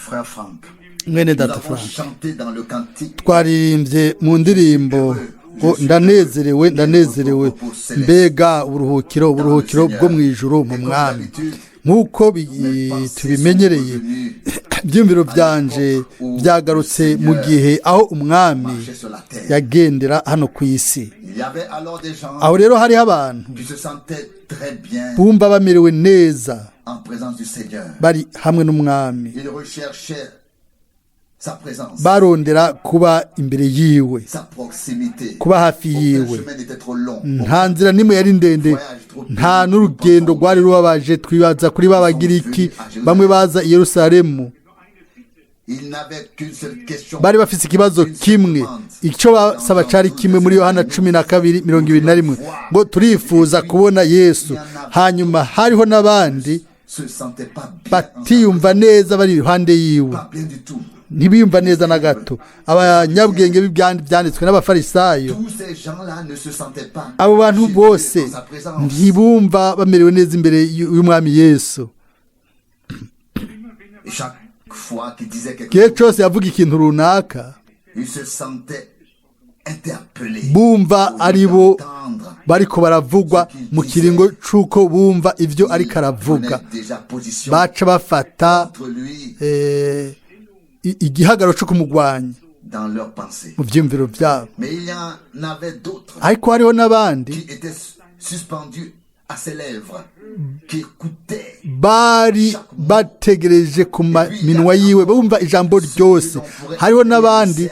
Frère Franck, Mwene nous data avons Frank, chanté dans le cantique twaririmbye mu ndirimbo ngo ndanezerewe, ndanezerewe, mbega uburuhukiro, uburuhukiro bwo mu ijuru mu mwami. Nk'uko tubimenyereye, ibyiyumviro byanje byagarutse mu gihe aho umwami marcher sur la terre. yagendera hano ku isi. Il y avait alors des gens Aho rero hariho abantu qui se sentaient très bien bumva bamerewe neza en présence du Seigneur. bari hamwe n'umwami. Ils recherchaient sa présence, Barondera kuba imbere yiwe, sa proximité. kuba hafi Aucun yiwe. chemin n'était trop long. Nta nzira n'imwe yari ndende, nta n'urugendo rwari rubabaje. Twibaza kuri ba Bagiriki bamwe baza i Yerusalemu. Ils n'avaient qu'une seule question. Bari bafise ikibazo kimwe, icyo basaba cari kimwe muri Yohana 12:21 ngo turifuza kubona Yesu. Hanyuma hariho n'abandi Se sentaient pas bien. batiyumva neza bari iruhande yiwe. Pas bien du tout. Ntibiyumva neza na gato, abanyabwenge b'ibyanditswe n'abafarisayo. Tous ces gens-là ne se sentaient pas Abo bantu chez eux bose dans sa présence. ntibumva bamerewe neza imbere y'umwami Yesu. Et chaque fois qu'il disait quelque Igihe chose, cyose yavuga ikintu runaka, ils se sentaient interpellés. bumva Au lieu ari bo d'entendre, bariko baravugwa mu kiringo c'uko bumva ibyo ariko aravuga, prenaient déjà position baca bafata contre lui igihagararo co kumugwanya dans leurs pensées. mu vyiyumviro vyabo. Mais il y en avait d'autres Ariko hariho n'abandi qui étaient suspendus à ses lèvres, qui écoutaient bari bategereje ku minwa yiwe, bumva ijambo ryose. Hariho n'abandi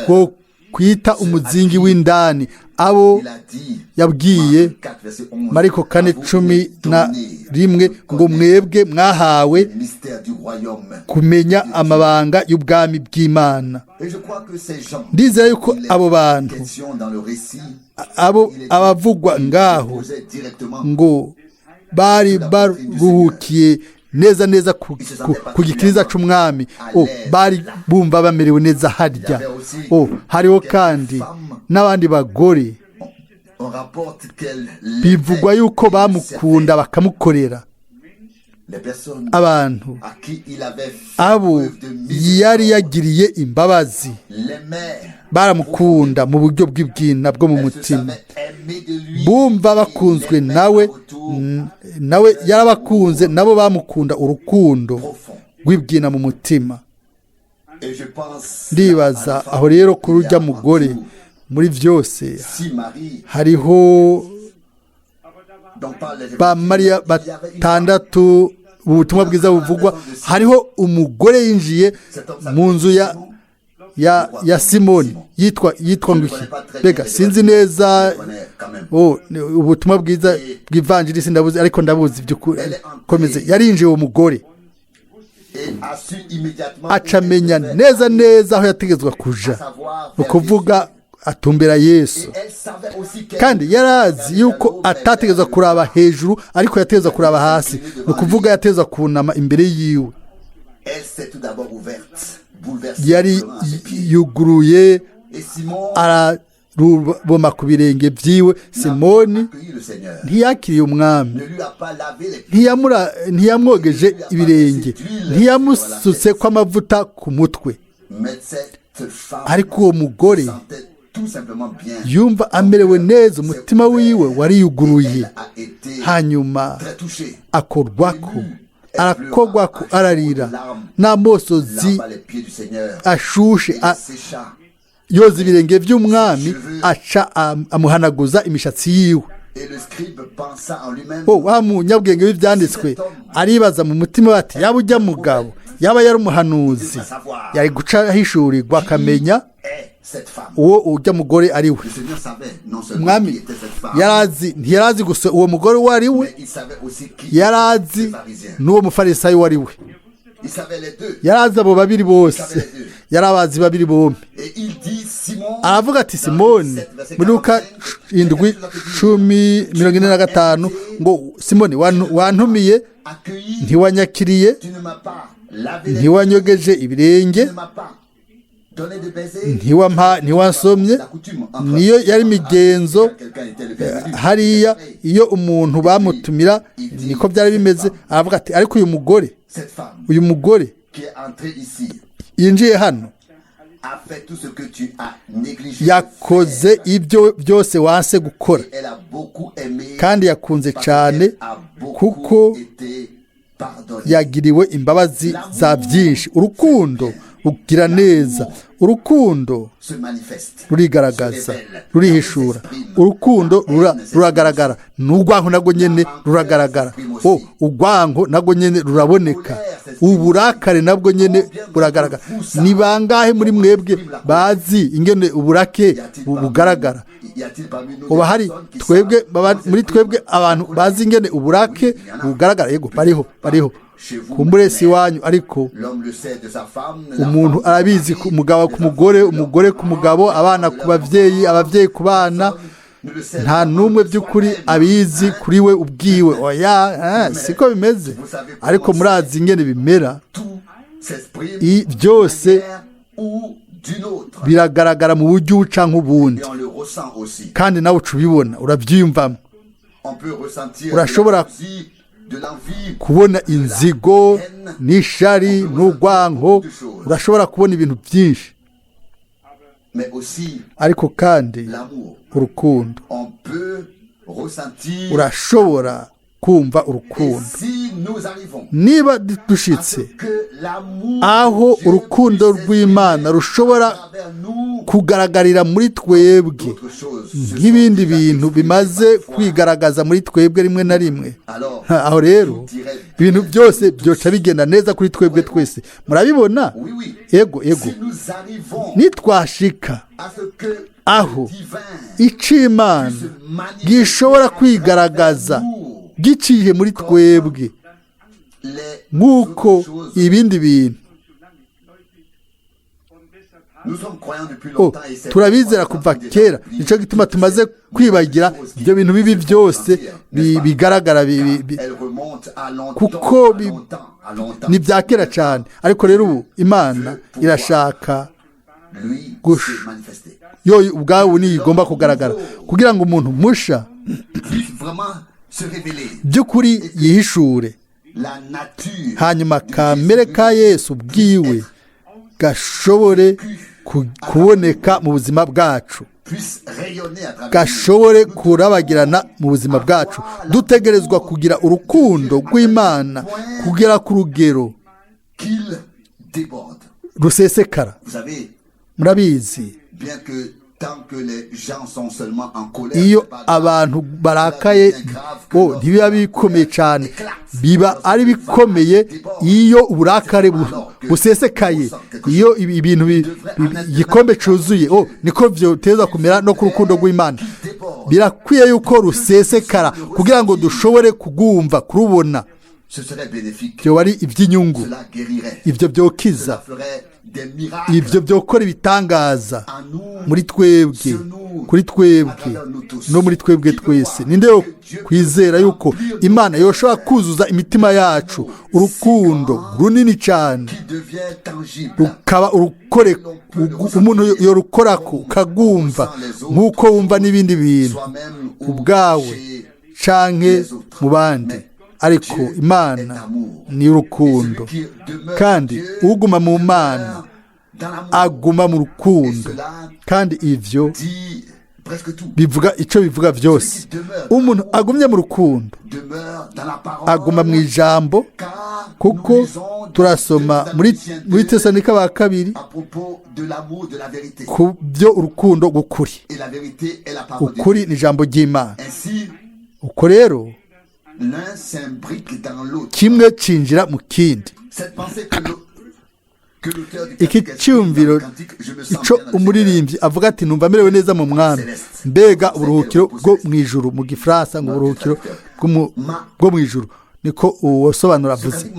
two kwita umuzingi w'indani, abo Il a dit, yabwiye Marc 4, verset 11, Mariko 4 à vous cumi est na donné rimwe de ngo connaître mwebwe mwahawe le mystère du royaume. Kumenya amabanga y'ubwami bw'Imana. Et je crois que ces gens, Ndizera yuko il est abo bantu, question dans le récit, abo il est dit abavugwa qu'ils ngaho posaient directement ngo bari baruhukiye neza neza ku gikiriza c'umwami. O, bari bumva bamerewe neza harya. O, hariho kandi n'abandi bagore, On rapporte qu'elle bivugwa yuko bamukunda bakamukorera. Les personnes Abantu à qui il avait fait abo preuve de yari miséricorde yagiriye imbabazi l'aimaient. baramukunda mu buryo bw'ibwina bwo mu Elles se mutima. savaient aimées de lui. Bumva bakunzwe et l'aimaient nawe, en retour nawe yarabakunze, nabo bamukunda urukundo profond. rw'ibwina mu mutima. Et je pense Ndibaza à la femme aho rero kuri il y a urya mugore, en tout muri byose six maris hariho dont parle les ba évangiles. Mariya Il y avait une femme. batandatu mu butumwa bwiza buvugwa. Hariho umugore yinjiye Cet homme mu nzu s'appelait Simon. ya Simoni, yitwa ngo iki? Reka sinzi neza. Je le connais quand même. Oh, ubutumwa bwiza bw'ivanjiri ndabuzi, ariko ndabuzi by'ukuri. Komeze, yarinjiye uwo mugore, Et a su immédiatement aca amenya où elle devait neza aller, neza aho yategetswe kuja, à savoir ni vers ukuvuga Jésus. atumbera Yesu. Et elle savait aussi qu'elle Kandi yarazi yuko atategetswe kuraba hejuru, ariko yategetswe kuraba hasi, ni ukuvuga yategetswe kunama imbere yiwe. Elle s'est tout d'abord ouverte, bouleversée, Yari pleurant à ses pieds. yuguruye, Et Simon araruboma ku birenge byiwe. n'a pas Simoni accueilli le Seigneur, ntiyakiriye umwami, ne lui a pas lavé les pieds, ntiyamwogeje ibirenge, ntiyamusutse ko amavuta ku mutwe. Mais cette femme Ariko uwo mugore sentait tout simplement bien. yumva amerewe neza, umutima wiwe wariyuguruye. Elle a été Hanyuma très touchée. akorwako, arakorwako, ararira n'amosozi Lava les pieds du Seigneur ashushe, et les sécha. yoza ibirenge by'umwami, aca amuhanaguza imishatsi yiwe. Et le scribe pensa en lui-même, O, wa munyabwenge w'ibyanditswe aribaza mu mutima we ati yaba ujya mugabo yaba yari umuhanuzi, yari guca ahishurirwa akamenya est cette femme. uwo ujya mugore ari we. Le Seigneur savait non seulement Umwami qui était cette femme, yarazi, ntiyarazi gusa uwo mugore uwo ari we, mais il savait aussi qui yarazi était le pharisien. n'uwo mufarisayo uwo ari we. Il savait les deux. Yarazi abo babiri bose, yarabazi babiri bombi. Et il dit, Simon, Aravuga ati dans Simoni, 7, verset muri Luka 45, 7 10:45 ngo Simoni, wantumiye, accueilli, ntiwanyakiriye, tu ne m'as pas lavé les pieds, ntiwanyogeje ibirenge, tu ne m'as pas donné de baiser. ntiwampa, ntiwansomye. La coutume entre- Niyo yari imigenzo Quelqu'un était le bienvenu. hariya, iyo umuntu bamutumira niko byari bimeze. Aravuga ati ariko uyu mugore, Cette femme uyu mugore qui est yinjiye hano yakoze ibyo byose wanse gukora, kandi yakunze cyane kuko yagiriwe imbabazi za byinshi. Urukundo rugira neza, urukundo rurigaragaza, rurihishura, urukundo ruragaragara. N'urwanko nabwo nyine ruragaragara, urwanko nabwo nyine ruraboneka, uburakare nabwo nyine buragaragara. Ni bangahe muri mwebwe bazi ingene uburake bugaragara? Uba hari twebwe muri twebwe abantu bazi ingene uburake bugaragara? Yego, bariho, bariho kumbure si iwanyu, ariko umuntu arabizi, umugabo ku mugore, umugore ku mugabo, abana ku babyeyi, ababyeyi ku bana. Nta n'umwe by'ukuri abizi kuri we ubwiwe. Oya, siko bimeze, ariko murazi ingene bimera. Byose biragaragara mu buryo uca nk'ubundi, kandi nawe uca ubibona, urabyiyumvamo. Urashobora kubona inzigo n'ishari n'urwanko, urashobora kubona ibintu byinshi, ariko kandi urukundo, urashobora kumva urukundo. Niba dushitse aho urukundo rw'Imana rushobora kugaragarira muri twebwe nk'ibindi bintu bimaze kwigaragaza muri twebwe rimwe na rimwe, aho rero ibintu byose byoca bigenda neza kuri twebwe twese. Murabibona? Ego, ego. Nitwashika aho ic'Imana gishobora kwigaragaza giciye muri twebwe nk'uko ibindi bintu, turabizera kuva kera, nicyo gituma tumaze kwibagira ibyo bintu bibi byose bigaragara, kuko ni bya kera cyane. Ariko rero ubu Imana irashaka yo ubwawe niyo igomba kugaragara, kugira ngo umuntu musha by'ukuri yihishure, hanyuma kamere ka Yesu bwiwe gashobore kuboneka mu buzima bwacu, gashobore kurabagirana mu buzima bwacu. Dutegerezwa kugira urukundo rw'Imana kugera ku rugero rusesekara. Murabizi, iyo abantu barakaye ntibiba bikomeye cyane, biba ari bikomeye iyo uburakare busesekaye, iyo ibintu igikombe cyuzuye. Niko byoteza kumera no ku rukundo rw'Imana. Birakwiye yuko rusesekara kugira ngo dushobore kugumva, kurubona. Byo ari iby'inyungu, ibyo byokiza, ibyo byokora ibitangaza muri twebwe, kuri twebwe no muri twebwe twese. Ninde yo kwizera yuko Imana yoshobora kuzuza imitima yacu urukundo runini cyane, rukaba urukore umuntu yorukorako ukagumva nk'uko wumva n'ibindi bintu ubwawe canke mu bandi? Ariko Imana ni urukundo, kandi uguma mu Mana aguma mu rukundo, kandi ivyo bivuga icyo bivuga byose. Umuntu agumye mu rukundo aguma mu ijambo, kuko turasoma muri Tesalonika ba kabiri ku byo urukundo rw'ukuri. Ukuri ni ijambo ry'Imana. Uko rero kimwe cinjira mu kindi. Iki cyumviro ico umuririmbyi avuga ati numva merewe neza mu Mwami, mbega uburuhukiro bwo mu ijuru. Mu gifaransa ngo uburuhukiro bwo mu ijuru, niko uwasobanura avuze.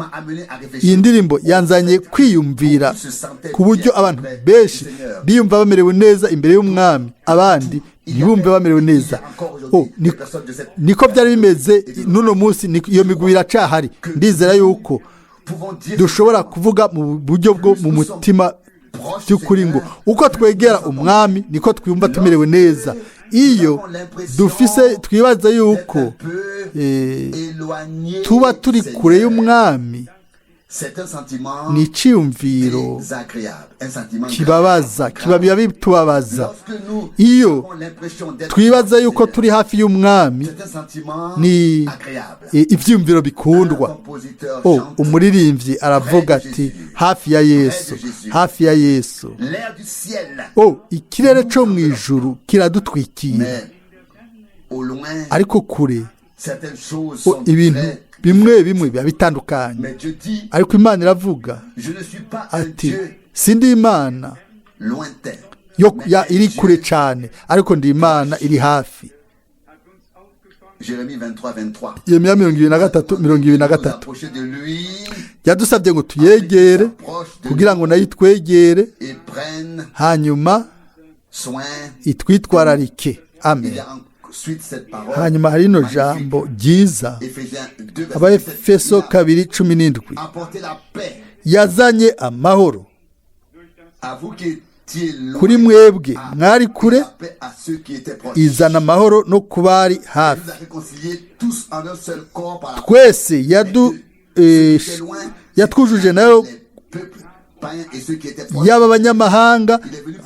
Iyi ndirimbo yanzanye kwiyumvira ku buryo abantu benshi biyumva bamerewe neza imbere y'Umwami, abandi ntibumve bamerewe neza. Niko byari bimeze n'uno munsi, iyo migwi iracahari. Ndizera yuko dushobora kuvuga mu buryo bwo mu mutima by'ukuri ngo uko twegera Umwami niko twumva tumerewe neza. Iyo dufise twibaza yuko tuba turi kure y'Umwami, C'est un sentiment Ni icyiyumviro désagréable, un sentiment kibabaza, grave. kiba biba bitubabaza Lorsque nous iyo avons l'impression d'être twibaza yuko turi hafi y'umwami. C'est un sentiment Ni agréable. ibyiyumviro Un bikundwa. compositeur O chante, umuririmbyi aravuga ati: "Hafi ya Yesu, hafi ya Yesu." L'air du ciel, O ikirere cyo mu ijuru kiradutwikira. Mais au loin, Ariko kure, certaines choses o sont ibintu très. bimwe bimwe biba bitandukanye. Mais Dieu dit, Ariko Imana iravuga je ne suis pas un ati: Dieu "Sindi Imana lointain, yo mais ya un iri Dieu. kure cyane, ariko ndi Imana iri hafi." Jérémie 23, 23. Yeremiya 23 23. Approcher de lui Yadusabye ngo tuyegere kugira ngo nayo itwegere, et prenne hanyuma soin. itwitwararike. Il Amen. y a ensuite cette parole Hanyuma hari rino magnifique. jambo ryiza, Éphésiens 2, verset Abaefeso 17. Il a 2:17. apporté la paix Yazanye amahoro à vous qui étiez loin, kuri mwebwe mwari kure, la paix à ceux qui étaient proches. izana amahoro no ku bari Il hafi. nous a réconciliés tous en un seul corps par la Twese yadu Ceux qui étaient loin, yatwujuje nayo, les peuples païens et ceux qui étaient proches. yaba abanyamahanga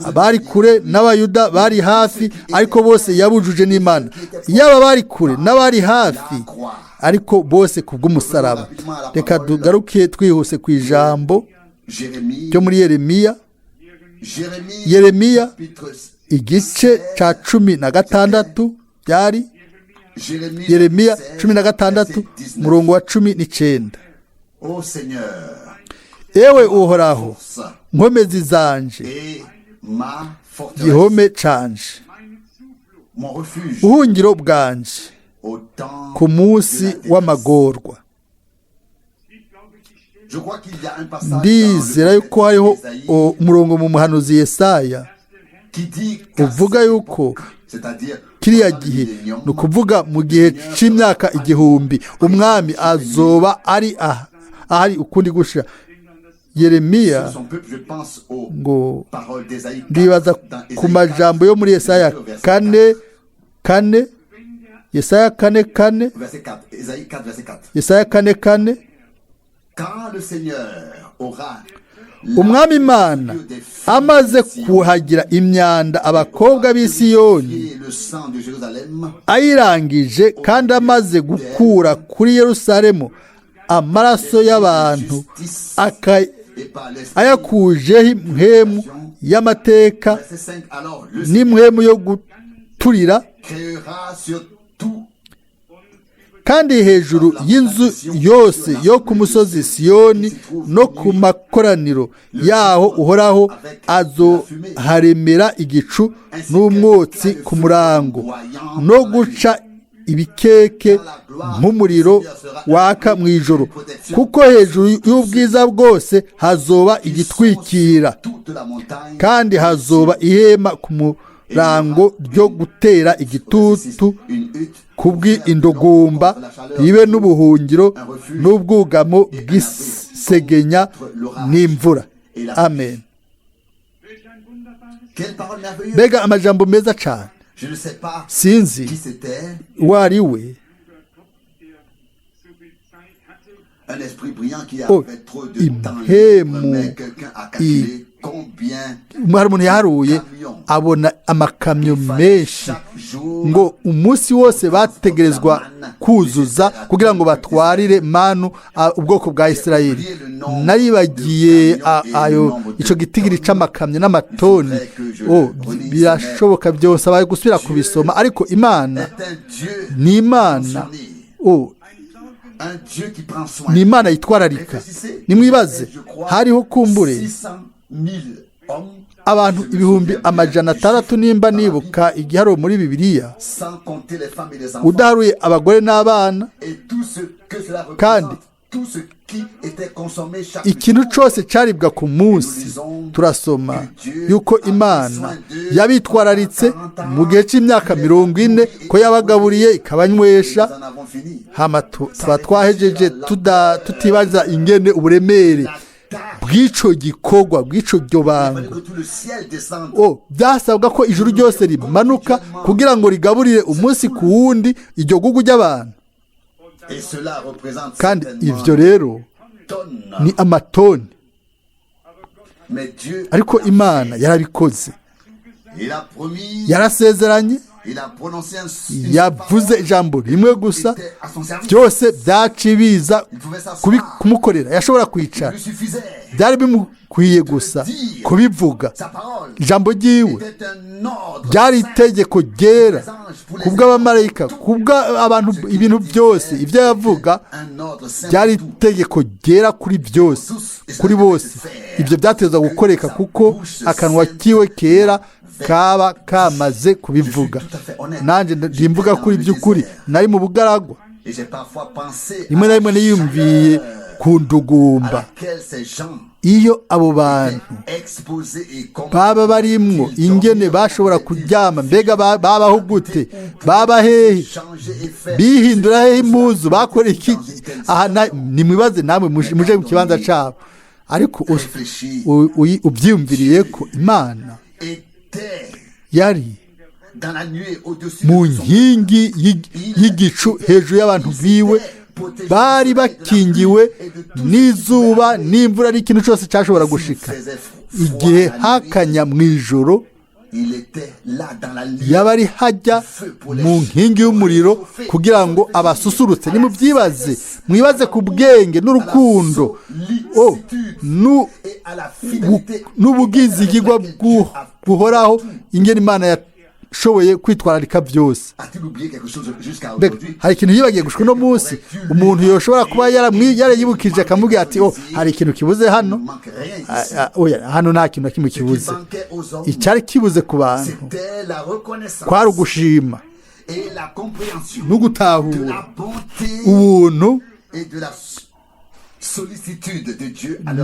abari kure n'Abayuda bari hafi, ariko bose yabujuje n'Imana, yaba abari kure n'abari hafi, ariko bose ku bw'umusaraba. Reka tugaruke twihuse ku ijambo Jérémie, ryo muri Yeremiya. Jérémie, Yeremiya chapitre igice cya 16 byari Jérémie, Yeremiya 16, 16, verset 19. umurongo wa 19. Ô Seigneur, Ewe Uhoraho, force nkomezi zanje, et ma forteresse, gihome canje, mon refuge buhungiro bwanje au temps ku de munsi la détresse. w'amagorwa. Je crois qu'il y a un passage dans Ndizera le yuko hariho prophète Ésaïe umurongo mu muhanuzi Yesaya qui dit qu'à uvuga cette yuko époque, c'est-à-dire kiriya pendant le gihe, millénium, ni ukuvuga mu gihe c'imyaka 1000, umwami azoba ari ahari ukundi gusha. Yeremiya sur son peuple, je pense aux ngo paroles d'Ésaïe ndibaza 4, dans ku Ésaïe majambo yo muri Yesaya 4, 4:4, Yesaya 4:4. verset 4, Ésaïe 4, verset 4. Yesaya 4:4. Quand le Seigneur aura Umwami Imana amaze kuhagira imyanda abakobwa b'i Siyoni, purifié le sang de Jérusalem, ayirangije kandi amaze gukura kuri Yerusalemu amaraso y'abantu, justice et par l'esprit, ayakujeho impwemu y'amateka verset 5, alors le Seigneur n'impwemu yo guturira, créera sur tout kandi hejuru y'inzu yose yo ku musozi Siyoni no ku makoraniro yaho, Uhoraho azoharemera igicu n'umwotsi ku murango no guca ibikeke nk'umuriro waka mu ijoro, kuko hejuru y'ubwiza bwose hazoba igitwikira, toute la montagne. kandi hazoba ihema ku murango ryo gutera igitutu Une hutte kubw'indugumba, ribe n'ubuhungiro n'ubwugamo bw'isegenya n'imvura. Amen. Quelle parole merveilleuse. Mbega amajambo meza cyane! Je ne sais pas Sinzi qui c'était, uwo ari we. un esprit brillant qui Oh, avait trop de temps libre, impemu mais quelqu'un a calculé combien Hari umuntu yaharuye abona amakamyo menshi chaque jour ngo umunsi wose bategerezwa kuzuza kugira ngo batwarire manu ubwoko bwa Isirayeli. Naribagiye ayo icyo gitigiri c'amakamyo n'amatoni. O birashoboka byose abaye gusubira kubisoma, ariko Imana est un Dieu ni Imana, o un Dieu qui prend soin. ni Imana yitwararika. Réfléchissez, Nimwibaze, je crois, hariho kumbure 600 000 hommes, abantu 600,000, nimba nibuka igiharuro muri Bibiliya, sans compter les femmes et les enfants, udaharuye abagore n'abana, et tout ce que cela Kandi représente, tout ce qui était consommé chaque ikintu jour. cyose cyaribwa ku munsi. Turasoma yuko Imana yabitwararitse mu gihe cy'imyaka 40, ko yabagaburiye ikabanywesha. Nous en avons fini. Hama tuba twahejeje tutibaza ingene uburemere bw'ico gikorwa, bw'ico Il fallait bango. que tout le ciel descende. O byasabwa ko ijuru ryose rimanuka kugira ngo rigaburire umunsi ku wundi iryo gugu ry'abantu. Et cela représente Kandi certainement ivyo rero Ni amatoni. Ariko Imana yarabikoze, yarasezeranye, yavuze ijambo rimwe gusa, byose byaciye biza kumukorera. Yashobora kwicara, byari bimukwiye gusa kubivuga. Ijambo ryiwe ryari itegeko ryera kubw'abamarayika, kubw'abantu, ibintu byose. Ibyo yavuga byari itegeko ryera kuri byose, kuri bose. Ibyo byateza gukoreka kuko akanwa kiwe kera kaba kamaze kubivuga. Nanjye ndimvuga kuri by'ukuri, nari mu bugaragwa, rimwe na rimwe niyumviye ku ndugumba iyo abo bantu baba barimwo, ingene bashobora kuryama, mbega babaho gute, baba hehe, bihindura hehe impuzu, bakora iki? Aha nimwibaze namwe muje mu kibanza cyabo. Ariko ubyiyumviriye ko Imana yari mu nkingi y'igicu hejuru y'abantu biwe, bari bakingiwe n'izuba n'imvura n'ikintu cyose cyashobora gushika. Igihe hakanya mu ijoro, yaba ari hajya mu nkingi y'umuriro kugira ngo abasusurutse. Nimubyibaze, mwibaze ku bwenge n'urukundo n'ubwizigirwa buhoraho, ingene Imana yashoboye kwitwararika byose. Hari ikintu yibagiye gushika uno munsi, umuntu yoshobora kuba yarayibukije akamubwira ati: "Oh, hari ikintu kibuze hano." Oya, hano nta kintu na kimwe kibuze. Icyari kibuze ku bantu kwari ugushima no gutahura ubuntu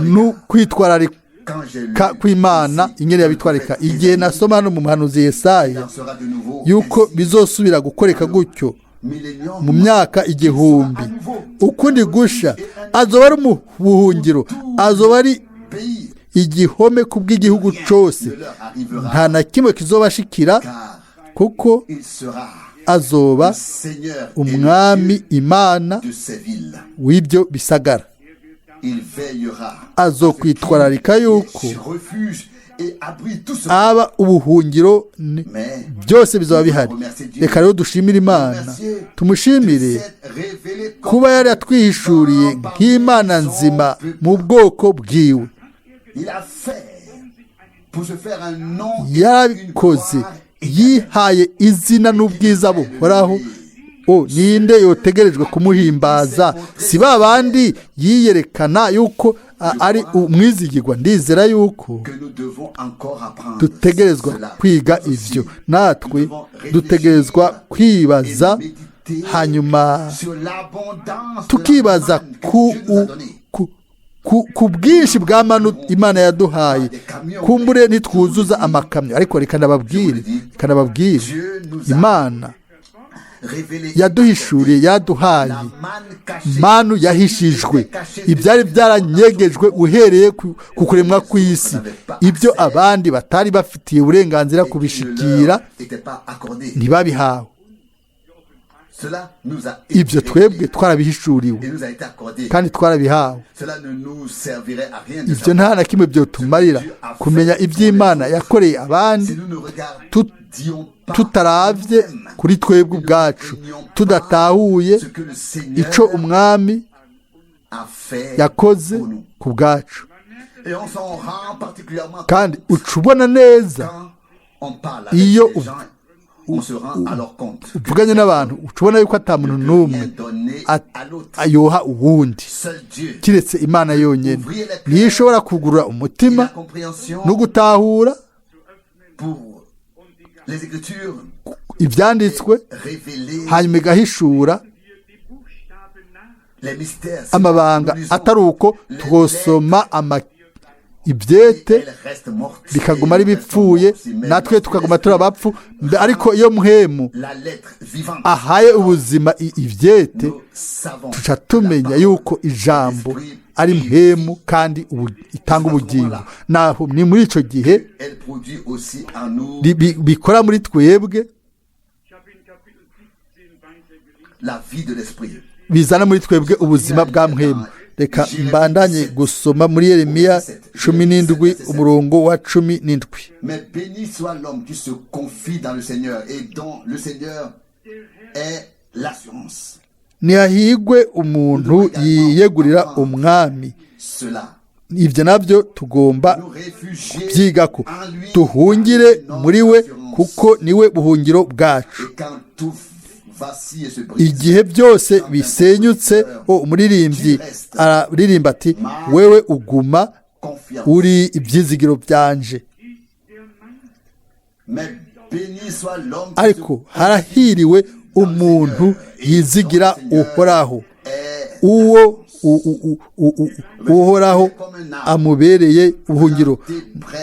no kwitwararika kw'Imana, ingene yabitwarika. Igihe nasoma hano mu muhanuzi Yesaya yuko bizosubira gukoreka gutyo mu myaka 1000, ukundi gusha, azoba ari mu buhungiro, azoba ari igihome ku bw'igihugu cyose, nta na kimwe kizobashikira, kuko azoba umwami Imana w'ibyo bisagara. Azokwitwararika yuko aba ubuhungiro, byose bizaba bihari. Reka rero dushimire Imana, tumushimire kuba yari yatwihishuriye nk'Imana nzima mu bwoko bwiwe. Yarabikoze, yihaye izina n'ubwiza buhoraho. O, ninde yotegerejwe kumuhimbaza? Si ba bandi yiyerekana yuko ari umwizigirwa? Ndizera yuko dutegerezwa kwiga ivyo, natwe dutegerezwa kwibaza, hanyuma tukibaza ku bwinshi bwa manu Imana yaduhaye. Kumbure ntitwuzuza amakamyo, ariko reka ndababwire, reka ndababwire, Imana yaduhishuriye, yaduhaye manu yahishijwe, ibyari byaranyegejwe uhereye ku kuremwa kw'isi, ibyo abandi batari bafitiye uburenganzira kubishikira, ntibabihawe. Ibyo twebwe twarabihishuriwe kandi twarabihawe. Ibyo nta na kimwe byotumarira kumenya iby'Imana yakoreye abandi tutaravye kuri twebwe ubwacu, tudatahuye ico umwami yakoze ku bwacu. Kandi uca ubona neza iyo uvuganye n'abantu, uca ubona yuko ata muntu n'umwe ayoha uwundi kiretse Imana yonyine. Niyo ishobora kugurura umutima no gutahura ibyanditswe, hanyuma igahishura amabanga. Atari uko, twosoma ibyete bikaguma ari bipfuye, natwe tukaguma turi abapfu. Ariko iyo muhemu ahaye ubuzima ibyete, tuca tumenya yuko ijambo ari muhemu kandi itanga ubugingo. Naho ni muri icyo gihe bikora muri twebwe, bizana muri twebwe ubuzima bwa muhemu. Reka mbandanye gusoma muri Yeremiya 17, umurongo wa 17. Mais béni soit l'homme qui se confie dans le Seigneur et dont le Seigneur est l'assurance. Ntihahigwe umuntu yiyegurira umwami. Cela. Ibyo nabyo tugomba Nous réfugier kubyigako, en lui, duhungire notre muri we, assurance. kuko niwe buhungiro bwacu. Et quand tout vacille et se brise, Igihe byose bisenyutse, umuririmbyi araririmba ati: "Wewe uguma confiance. uri ibyizigiro byanje." Mais béni soit l'homme qui Ariko harahiriwe umuntu yizigira Uhoraho, est uwo Uhoraho amubereye ubuhungiro.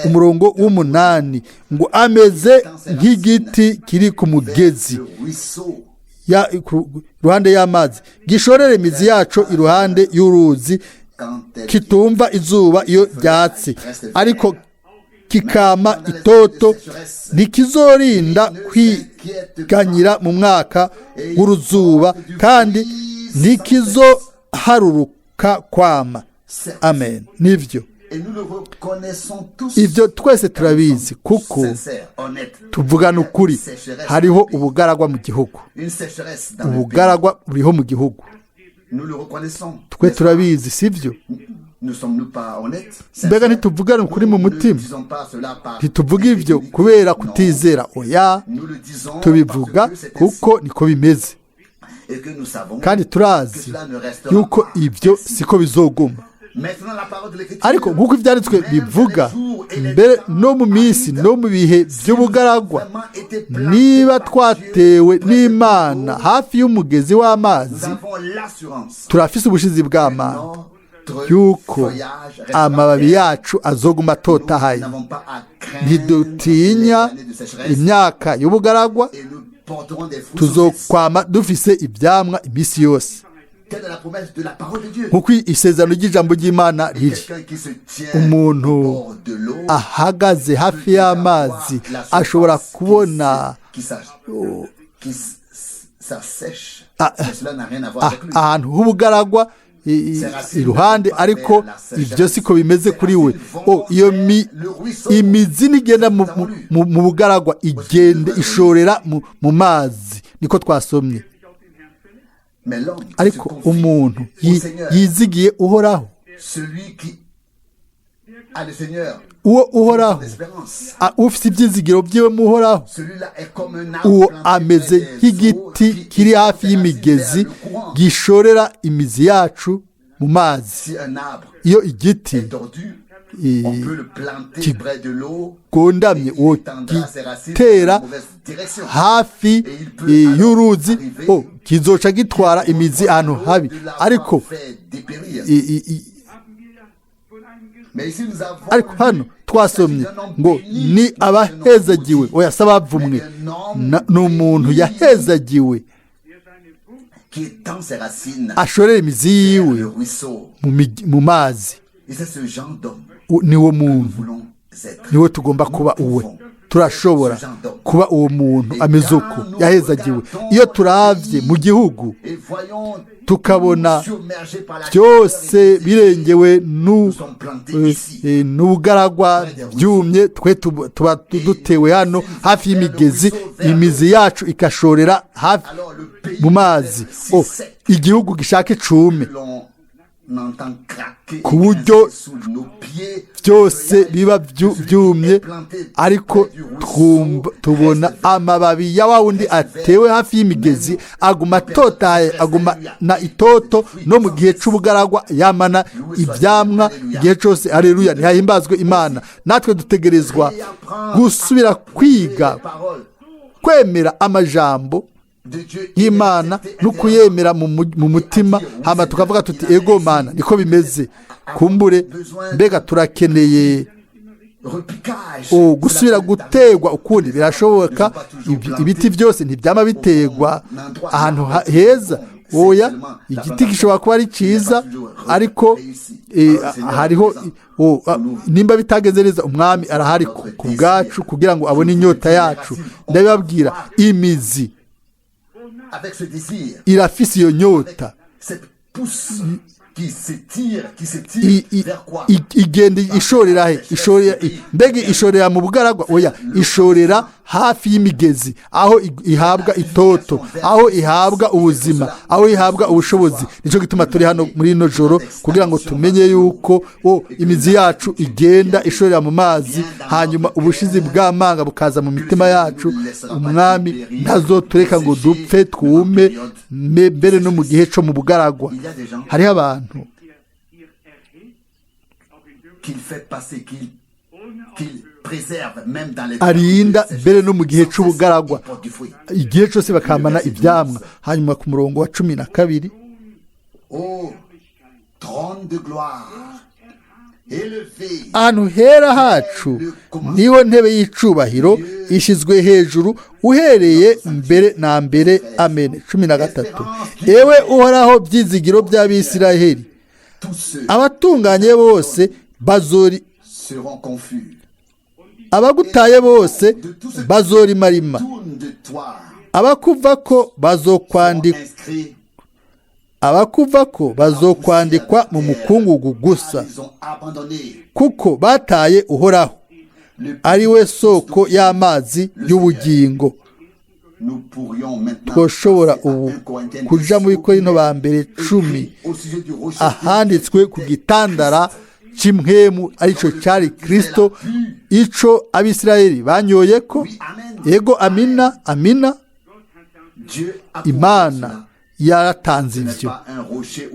Umurongo w'umunani ngo: "Ameze nk'igiti kiri ku mugezi, le ruisseau, iruhande y'amazi, gishorera imizi yacu iruhande y'uruzi, quand elle kitumva izuba iyo ryatse, ariko kikama itoto, ntikizorinda kwiganyira mu mwaka w'uruzuba, kandi ntikizoharuruka kwama." Certes. Amen, nibyo. Et nous le reconnaissons tous. Ibyo twese turabizi, kuko Sincère, honnête. tuvugana ukuri, hariho ubugaragwa mu gihugu. Une sécheresse dans le pays. Ubugaragwa buriho mu gihugu. Nous le reconnaissons. Twe N'est-ce pas? turabizi, sibyo? Ne sommes-nous pas honnêtes? Mbega ntituvugana ukuri mu Nous ne mutima? disons pas cela par Ntituvuga ibyo incrédulité. kubera Non. kutizera, oya. Nous le disons Tubivuga parce que c'est ainsi kuko niko bimeze, et que nous savons kandi que turazi cela ne restera yuko pas. ibyo siko bizoguma. Maintenant, la parole de l'Écriture, Ariko nk'uko ibyanditswe même bivuga, dans les jours et les mbere temps no mu minsi arides, no mu bihe by'ubugaragwa, vraiment été plantés niba par twatewe Dieu près de n'Imana l'eau, hafi y'umugezi w'amazi, nous avons l'assurance turafise ubushizi bw'amana notre yuko feuillage restera amababi vert. yacu azoguma atotahaye. Nous n'avons pas à craindre Ntidutinya les années de sécheresse imyaka y'ubugaragwa, et nous porterons des fruits sans cesse. tuzokwama dufise ibyamwa iminsi yose. Telle est la promesse de la parole de Dieu. Nk'uko isezerano ry'ijambo ry'Imana riri, Quelqu'un qui se tient umuntu au bord de l'eau ahagaze hafi y'amazi ashobora kubona qui s'assèche. Ah, Mais cela n'a rien à voir avec lui. ahantu h'ubugaragwa iruhande, ariko ibyo siko bimeze kuri we. Iyo imizi nigenda mu bugaragwa, igenda ishorera mu mazi, niko twasomye. Mais l'homme qui se Ariko confie umuntu au Seigneur, yizigiye Uhoraho, celui qui a le Seigneur, uwo Uhoraho son espérance, ufite ibyizigiro byiwe mu Uhoraho, celui-là est comme un arbre uwo planté ameze près des eaux nk'igiti qui kiri étend hafi ses racines y'imigezi, vers le courant. gishorera imizi yacu mu mazi. Si un arbre Iyo igiti est tordu, on peut le planter qui près de l'eau gondamye, et il étendra ses racines dans wogitera la mauvaise direction. hafi y'uruzi, kizoca gitwara imizi ahantu habi, De l'avoir ariko fait dépérir. Mais ici, nous avons ariko hano twasomye ngo ni abahezagiwe, oya, si abavumwe. Ni umuntu yahezagiwe qui étend ses racines ashorera imizi vers yiwe le ruisseau. mu mazi. Et c'est ce genre d'homme Niwo que nous muntu voulons être. niwe tugomba kuba uwe. Turashobora kuba uwo muntu ameze uko yahezagiwe. Iyo turavye mu gihugu, Et voyons tukabona submergés par la byose chaleur et birengewe nous sommes plantés ici. n'ubugaragwa byumye, twe tuba dutewe hano hafi y'imigezi, imizi yacu ikashorera hafi Alors le pays mu mazi. est si sec Igihugu gishaka icume que l'on entend craquer et ku buryo grincer sous nos pieds. byose biba byumye, ariko tubona amababi ya wa wundi atewe hafi y'imigezi aguma atotaye, aguma na itoto no mu gihe c'ubugaragwa, yamana ivyamwa igihe cose. Aleluya, ntihahimbazwe Imana. Natwe dutegerezwa gusubira kwiga Les paroles kwemera amajambo de Dieu y'Imana no kuyemera mu mutima, hama tukavuga tuti: "Ego Mana, niko bimeze." Kumbure mbega turakeneye repiquage. Gusubira gutegwa ukundi. Birashoboka, ibiti byose ntibyama bitegwa ahantu heza, oya. Igiti gishobora kuba ari cyiza, ariko hariho nimba bitageze neza, umwami arahari ku bwacu kugira ngo abone inyota yacu. Ndabibabwira, imizi Avec ce désir, irafise iyo nyota cette pousse Igenda ishorera he? Ishorera, mbega ishorera mu bugaragwa? Oya, ishorera hafi y'imigezi, aho ihabwa itoto, aho ihabwa ubuzima, aho ihabwa ubushobozi. Nicyo gituma turi hano muri ino joro, kugira ngo tumenye yuko imizi yacu igenda ishorera mu mazi, hanyuma ubushizi bw'amanga bukaza mu mitima yacu. Umwami ntazotureka ngo dupfe twume, mbere no mu gihe cyo mu bugaragwa. Hariho abantu arinda mbere no mu gihe cy'ubugaragwa, igihe cyose bakamana ibyamwa. Hanyuma ku murongo wa 12, ahantu hera hacu niho ntebe y'icubahiro ishyizwe hejuru uhereye mbere na mbere. Amen. 13, ewe Uhoraho, byizigiro by'Abisiraheli, abatunganye bose bazori, abagutaye bose bazorimarima, abakuva ko bazokwandikwa, abakuva ko bazokwandikwa mu mukungugu gusa, kuko bataye Uhoraho, ari we soko y'amazi y'ubugingo. Twoshobora ubu kuja mu Bikorinto ba mbere 10, ahanditswe ku gitandara cy'impwemu, aricyo cyari Kristo, ico Abisirayeli banyoye ko. Yego, amina, amina. Imana yaratanze ivyo,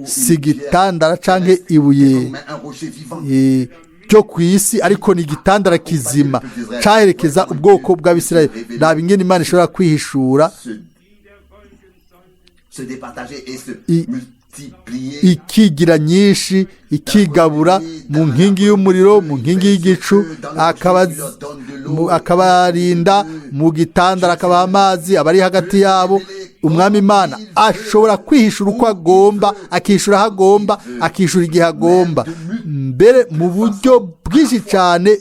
si igitandara canke ibuye ryo ku isi, ariko ni igitandara kizima caherekeza ubwoko bw'Abisirayeli. Raba ingene Imana ishobora kwihishura, ikigira nyinshi, ikigabura mu nkingi y'umuriro, mu nkingi y'igicu, akabarinda mu gitandara, akabaha amazi abari hagati yabo. Umwami Imana ashobora kwihishura uko agomba, akishura aho agomba, akishura igihe agomba, mbere mu buryo bwinshi cyane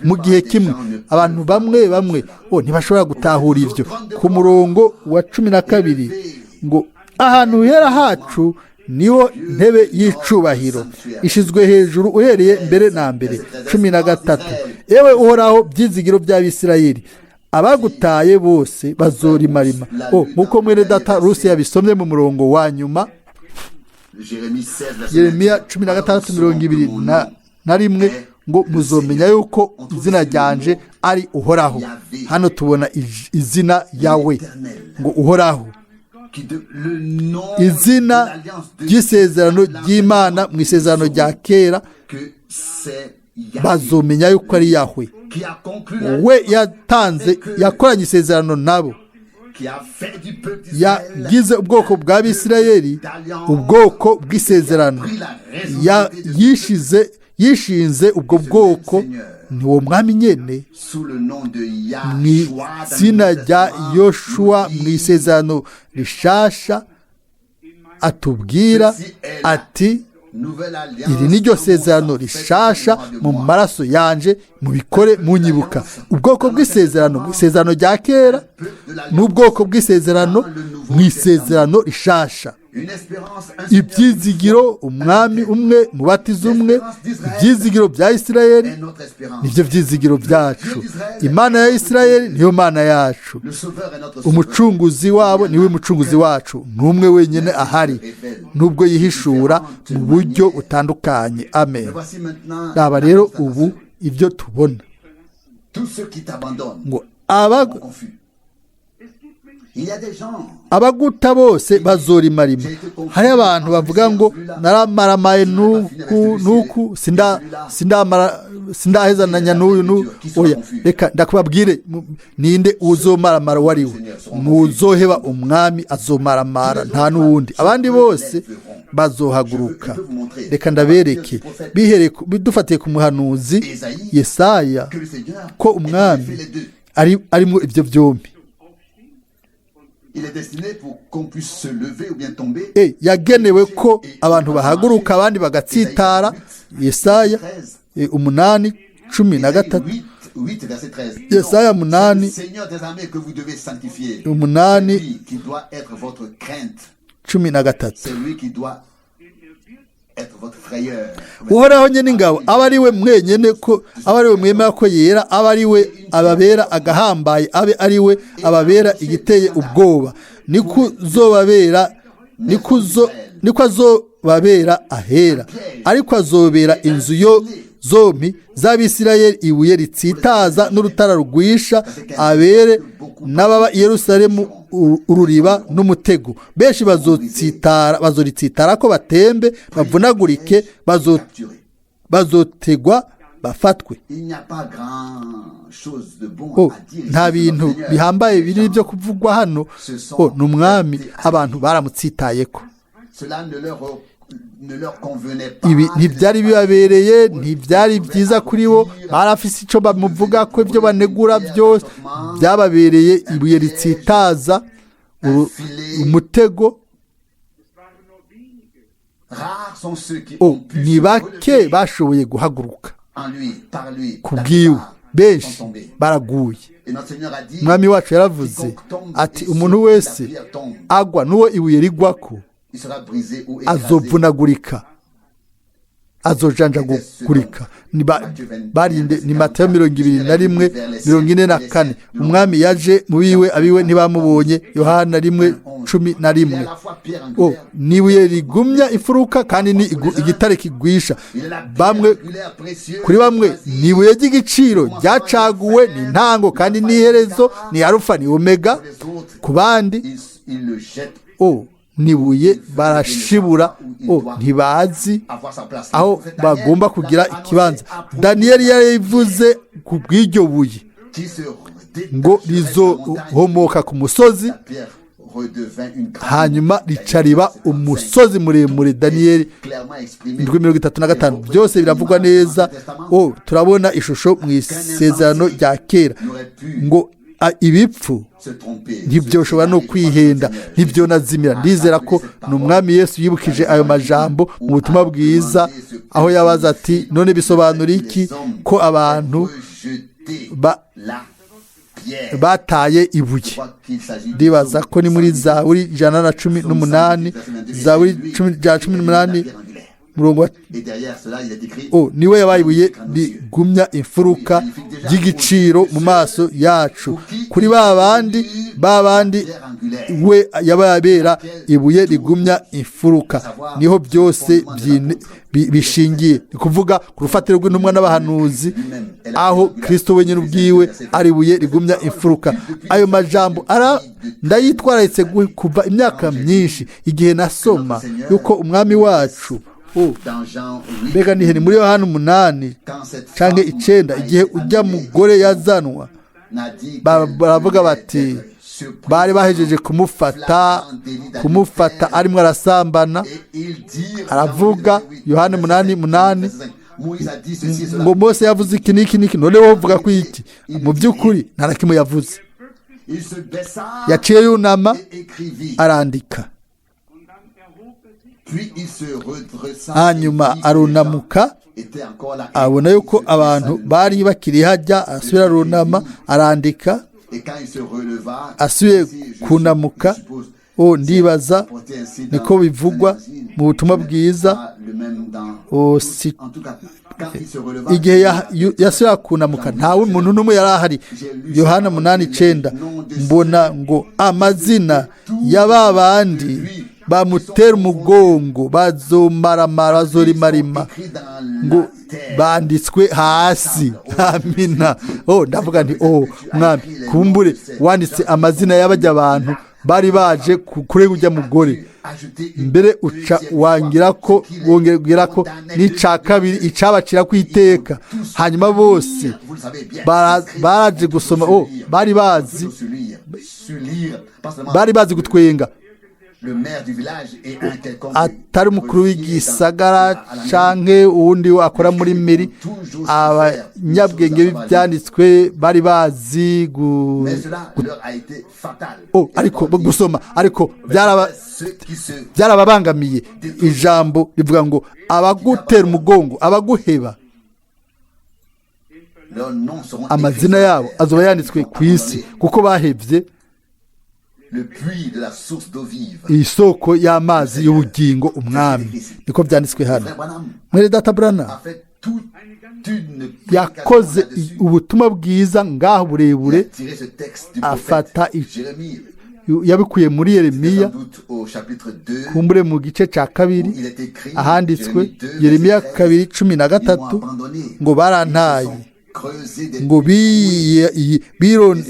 mu gihe kimwe. Abantu bamwe bamwe ntibashobora gutahura ibyo. Ku murongo wa 12 ngo ahantu hera hacu niho ntebe y'icubahiro ishyizwe hejuru uhereye mbere na mbere. 13, ewe Uhoraho, byizigiro by'Abisirayeli, abagutaye bose bazorimarima. Nk'uko mwene data Rusi yabisomye mu murongo wa nyuma, Yeremiya 16:21, ngo muzomenya yuko izina ryanje ari Uhoraho. Hano tubona izina yawe ngo Uhoraho, izina ry'isezerano ry'Imana mu isezerano rya kera. Bazomenya yuko ari Yahwe we yatanze, yakoranye isezerano nabo, yagize ubwoko bw'Abisirayeli ubwoko bw'isezerano, yishinze ubwo bwoko. Ni uwo mwami nyene mu izina rya Yoshuwa mu isezerano rishasha atubwira ati iri ni ryo sezerano rishasha mu maraso yanje, mubikore munyibuka. Ubwoko bw'isezerano mu isezerano rya kera n'ubwoko bw'isezerano mu isezerano rishasha. Ibyizigiro, umwami umwe, mubatizo umwe. Ibyizigiro bya Isirayeli nibyo byizigiro byacu. Imana ya Isirayeli niyo Mana yacu. Umucunguzi wabo niwe mucunguzi wacu, ni umwe wenyine ahari, nubwo yihishura mu buryo butandukanye. Amen. Raba rero ubu ibyo tubona ngo abaguta bose bazorimarima. Hari abantu bavuga ngo naramaramaye nuku nuku, sindahezananya n'uyu. Oya, reka ndakubabwire, ninde uzomaramara uwo ari we? Nuzoheba Umwami azomaramara, nta n'uwundi. Abandi bose bazohaguruka. Reka ndabereke, dufatiye ku muhanuzi Yesaya, ko Umwami arimo ibyo byombi. Yagenewe ko abantu bahaguruka abandi bagatsitara. Yesaya 8:13, Yesaya 8 8:13. Uhoraho nyine ingabo aba ari we mwenyine ko aba ari we mwemera ko yera, aba ari we ababera agahambaye, abe ari we ababera igiteye ubwoba. Niko azobabera ahera, ariko azobera inzu yo zompi z'Abisirayeli ibuye ritsitaza n'urutara rugwisha, abere n'ababa i Yerusalemu ururiba n'umutego. Benshi bazoritsitara ko batembe, bavunagurike, bazotegwa bafatwe. Nta bintu bihambaye biri byo kuvugwa hano. Ni umwami, abantu baramutsitayeko. Ibi ntibyari bibabereye, ntibyari byiza kuri bo. Barafise icyo bamuvuga ko ibyo banegura byose byababereye ibuye ritsitaza, umutego. Ni bake bashoboye guhaguruka ku bwiwe, benshi baraguye. Umwami wacu yaravuze ati umuntu wese agwa n'uwo ibuye rigwako azovunagurika, azojanjagurika. Barinde ni Matayo 21:44. Umwami yaje mu biwe, abiwe ntibamubonye. Yohana 1:11. Ni ibuye rigumya imfuruka kandi ni igitare kigwisha. Bamwe kuri bamwe ni ibuye ry'igiciro ryacaguwe, ni intango kandi ni iherezo, ni arufa ni omega. Ku bandi nibuye barashibura, ntibazi aho bagomba kugira ikibanza. Daniyeli yarivuze ku bw'iryo buye ngo rizohomoka ku musozi, hanyuma rica riba umusozi muremure. Daniyeli 7:35. Byose biravugwa neza. Turabona ishusho mu isezerano rya kera ngo ibipfu ntibyoshobora no kwihenda, ntibyonazimira. Ndizera ko ni umwami Yesu yibukije ayo majambo mu butumwa bwiza, aho yabaza ati none bisobanura iki ko abantu bataye ibuye? Ndibaza ko ni muri Zaburi 118, Zaburi 118 murongo wa niwe yabaye ibuye rigumya imfuruka ry'igiciro mu maso yacu. Kuri ba bandi we yababera ibuye rigumya imfuruka. Niho byose bishingiye, ni kuvuga ku rufatiro rw'intumwa n'abahanuzi, aho Kristo wenyine ubwiwe ari ibuye rigumya imfuruka. Ayo majambo ndayitwararitse kuva imyaka myinshi, igihe nasoma yuko umwami wacu, mbega ni muri Yohana 8 canke 9, igihe ujya mugore yazanwa, baravuga bati bari bahejeje kumufata arimo arasambana. Aravuga Yohana 8:8 ngo Mose yavuze iki n'iki n'iki, none wowe uvuga ko iki? Mu by'ukuri nta na kimwe yavuze. Yaciye yunama arandika, hanyuma arunamuka, abona yuko abantu bari bakiri hajya, asubira arunama arandika. Asubiye kunamuka, ndibaza niko bivugwa mu butumwa bwiza. Igihe yasubira kunamuka ntawe muntu n'umwe yari ahari. Yohana 8:9 mbona ngo amazina ya ba bandi bamutera umugongo bazomaramara, bazorimarima, ngo banditswe hasi. Amina. Ndavuga nti mwami, kumbure wanditse amazina y'abajya abantu bari baje kurega ujya mugore, mbere uca wangira ko wongera ko n'ica kabiri icabacira ku iteka. Hanyuma bose baraje gusoma, bari bazi gutwenga. Atari umukuru w'igisagara canke uwundi akora muri meri, abanyabwenge b'ibyanditswe bari bazi ariko gusoma, ariko byarababangamiye. Ijambo rivuga ngo abagutera umugongo, abaguheba, amazina yabo azoba yanditswe ku isi kuko bahevye. Isoko y'amazi y'ubugingo umwami, niko byanditswe hano. Mwene data Branham yakoze ubutumwa bwiza ngaho burebure, afata yabikuye muri Yeremiya, kumbure mu gice cya 2, ahanditswe Yeremiya 2:13 ngo barantaye, ngo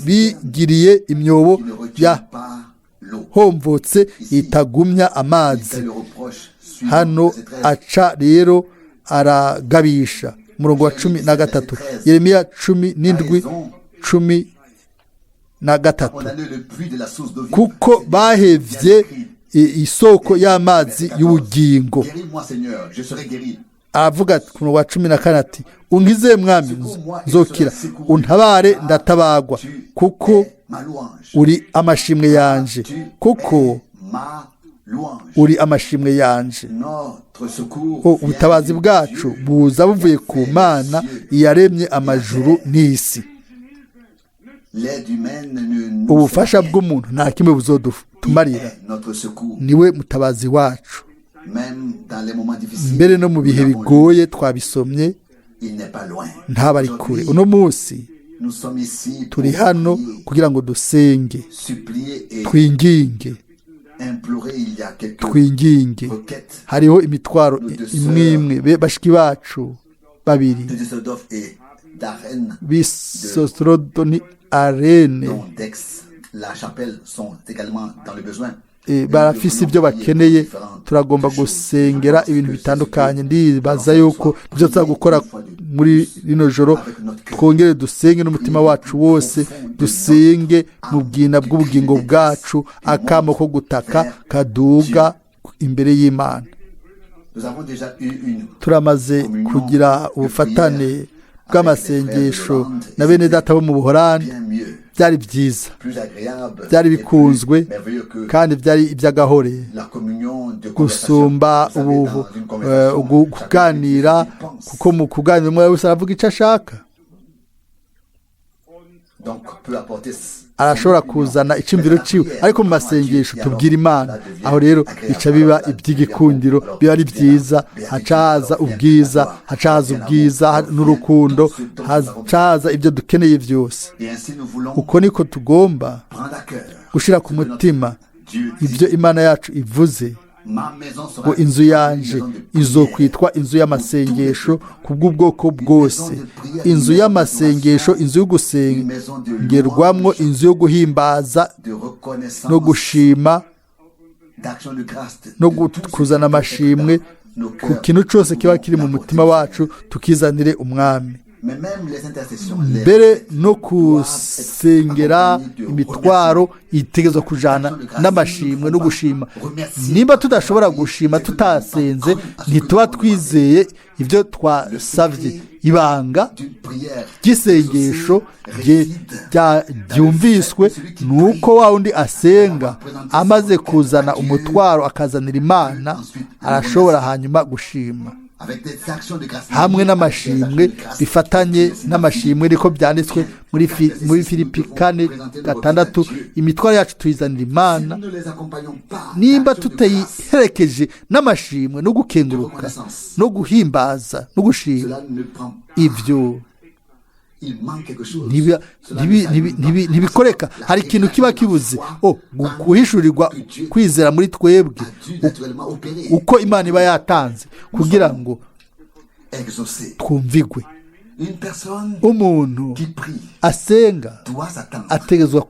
bigiriye imyobo yahomvotse itagumya amazi. Hano aca rero aragabisha umurongo wa 13, Yeremiya 17:13, kuko bahevye isoko y'amazi y'ubugingo. Aravuga ku murongo wa 14 ati unkize mwami nzokira, untabare ndatabagwa, kuko uri amashimwe yanje, kuko uri amashimwe yanje. Ubutabazi bwacu buza buvuye ku Mana iyaremye amajuru n'isi. Ubufasha bw'umuntu nta kimwe buzodutumarira, niwe mutabazi wacu. Mbere no mu bihe bigoye twabisomye, ntabari kure. Uno munsi turi hano kugira ngo dusenge, twinginge, twinginge. Hariho imitwaro imwe imwe bashiki bacu babiri b'Isosrodoni Arene barafise ibyo bakeneye. Turagomba gusengera ibintu bitandukanye. Ndibaza yuko ibyo tuza gukora muri rino joro, twongere dusenge n'umutima wacu wose, dusenge mu bwina bw'ubugingo bwacu, akamo ko gutaka kaduga imbere y'Imana. Turamaze kugira ubufatane bw'amasengesho na bene data bo mu Buholandi. Byari byiza, byari bikunzwe, kandi byari iby'agahore gusumba ubu kuganira, kuko mu kuganira umwe wese aravuga icyo ashaka, arashobora kuzana icyumviro ciwe, ariko mu masengesho tubwira Imana, aho rero bica biba iby'igikundiro, biba ari byiza. Hacaza ubwiza, hacaza ubwiza n'urukundo, hacaza ibyo dukeneye byose. Uko niko tugomba gushyira ku mutima ibyo Imana yacu ivuze, ngo inzu yanje izokwitwa inzu y'amasengesho ku bw'ubwoko bwose, inzu y'amasengesho, inzu yo gusengerwamwo, inzu yo guhimbaza no gushima no kuzana amashimwe ku kintu cyose kiba kiri mu mutima wacu, tukizanire umwami. Mbere no kusengera imitwaro itegerezwa kujana n'amashimwe no gushima. Nimba tudashobora gushima tutasenze, ntituba twizeye ibyo twasabye. Ibanga ry'isengesho ryumviswe ni uko wa wundi asenga amaze kuzana umutwaro akazanira Imana, arashobora hanyuma gushima hamwe n'amashimwe, bifatanye n'amashimwe. Niko byanditswe muri Filipi 4:6, imitwaro yacu tuyizanira Imana. Nimba tutayiherekeje n'amashimwe no gukenguruka no guhimbaza no gushima, ibyo ntibikoreka. Hari ikintu kiba kibuze, guhishurirwa kwizera muri twebwe uko Imana iba yatanze kugira ngo twumvigwe. Umuntu asenga ategerezwa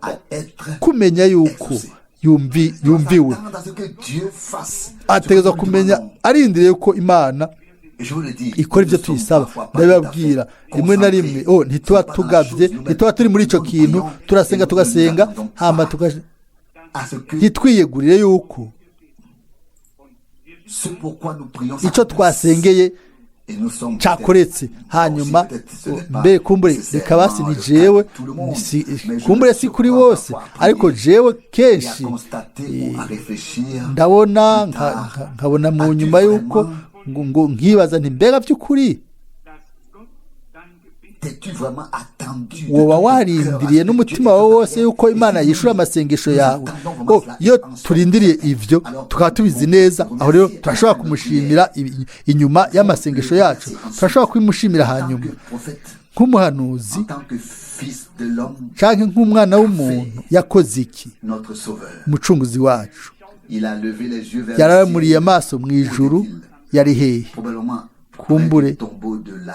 kumenya yuko yumviwe, ategerezwa kumenya arindiriye ko Imana ikora ibyo tuyisaba. Ndabibabwira, rimwe na rimwe ntituba tugabye, ntituba turi muri icyo kintu, turasenga tugasenga, hama ntitwiyegurire yuko icyo twasengeye cyakoretse. Hanyuma mbe kumbure reka basi ni jewe, kumbure si kuri bose, ariko jewe kenshi ndabona nkabona mu nyuma yuko ngo nkibaza nti mbega by'ukuri Woba warindiriye n'umutima wawe wose yuko Imana yishura amasengesho yawe? Iyo turindiriye ivyo tukaba tubizi neza, aho rero turashobora kumushimira inyuma y'amasengesho yacu, turashobora kubimushimira hanyuma. Nk'umuhanuzi canke nk'umwana w'umuntu, yakoze iki? Umucunguzi wacu yararamuriye amaso mu ijuru. Yari hehe? Kumbure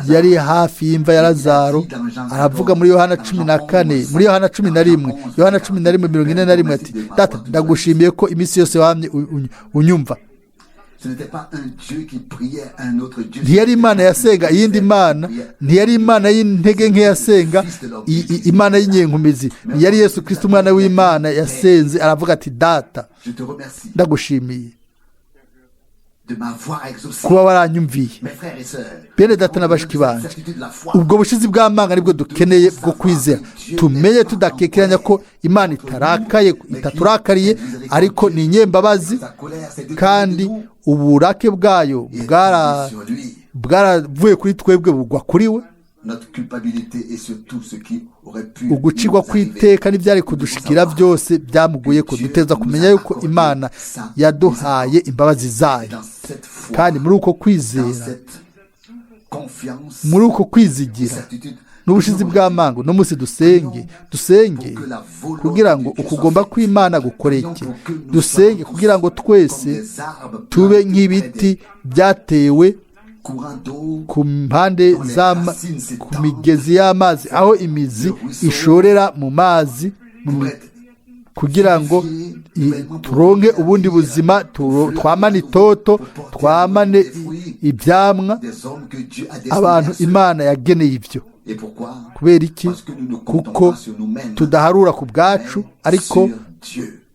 yari hafi y'imva ya Lazaro. Aravuga muri Yohana 14, muri Yohana 11, Yohana 11:41, ati: "Data, ndagushimiye ko iminsi yose wamye unyumva." Ntiyari Imana yasenga iyindi mana, ntiyari Imana y'intege nke yasenga Imana y'inyenkumizi, yari Yesu Kristo, umwana w'Imana, yasenze. Aravuga ati: "Data, ndagushimiye kuba waranyumviye." Bene data na bashiki banje, ubwo bushizi bw'amanga nibwo dukeneye bwo kwizera. Tumenye tudakekeranya ko Imana itarakaye, itaturakariye, ariko ni inyembabazi, kandi uburake bwayo bwaravuye kuri twebwe bugwa kuri we. Ugucirwa kw'iteka n'ibyari kudushikira byose byamuguye ko. Duteza kumenya yuko Imana yaduhaye imbabazi zayo, kandi muri uko kwizera, muri uko kwizigira n'ubushizi bw'amango, no munsi dusenge, dusenge kugira ngo ukugomba kw'Imana gukoreke, dusenge kugira ngo twese tube nk'ibiti byatewe ku mpande, ku migezi y'amazi, aho imizi ishorera mu mazi, kugira ngo turonke ubundi buzima, twamane itoto, twamane ibyamwa, abantu Imana yageneye ibyo. Kubera iki? Kuko tudaharura ku bwacu, ariko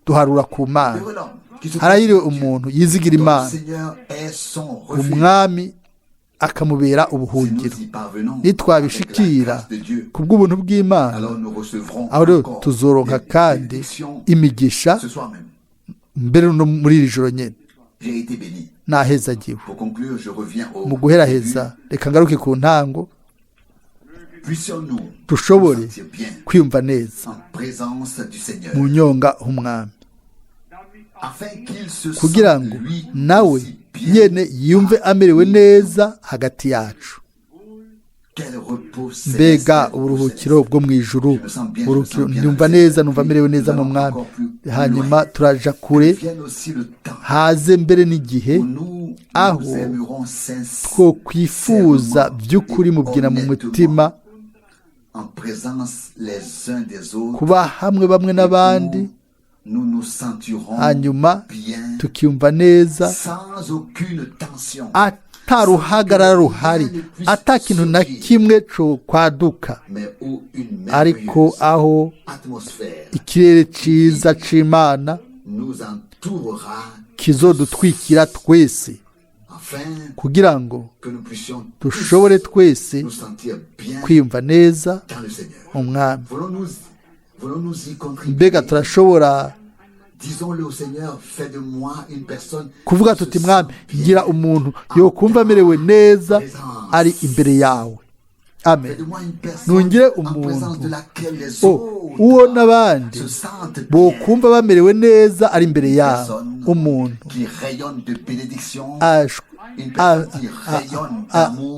duharura ku Mana. Harahiriwe umuntu yizigira Imana, Umwami akamubera ubuhungiro. Nitwabishikira ku bw'ubuntu bw'Imana, aho rero tuzoronka kandi imigisha mbere no muri iri joro nyine. Nahezagiwe. Mu guheraheza, reka ngaruke ku ntango. Dushobore kwiyumva neza mu nyonga h'Umwami, kugira ngo nawe nyene yumve amerewe neza hagati yacu. Mbega uburuhukiro bwo mu ijuru! Numva neza, numva amerewe neza mu Mwami. Hanyuma turaja kure, haze mbere n'igihe aho two kwifuza by'ukuri mubwira mu mutima kuba hamwe bamwe n'abandi, hanyuma tukiyumva neza ata ruhagarara ruhari, ata kintu na kimwe cyo kwaduka, ariko aho ikirere cyiza c'Imana kizodutwikira twese, kugira ngo dushobore twese kwiyumva neza Umwami. Mbega turashobora kuvuga tuti: "Mwami, ngira umuntu yokumva amerewe neza ari imbere yawe"? Amen. Nungire umuntu uwo n'abandi bokumva bamerewe neza ari imbere yawe, umuntu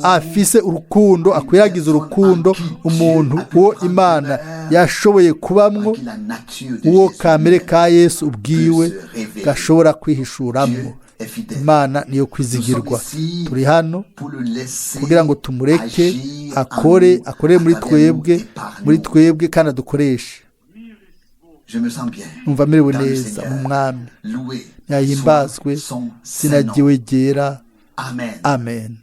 afise urukundo, akwiragiza urukundo, umuntu uwo Imana yashoboye kubamwo, uwo kamere ka Yesu ubwiwe gashobora kwihishuramwo. Imana niyo kwizigirwa. Turi hano kugira ngo tumureke akore, akorere muri twebwe kandi adukoreshe. Numva amerewe neza mu Mwami. Yahimbazwe sinagiwe ryera. Amen.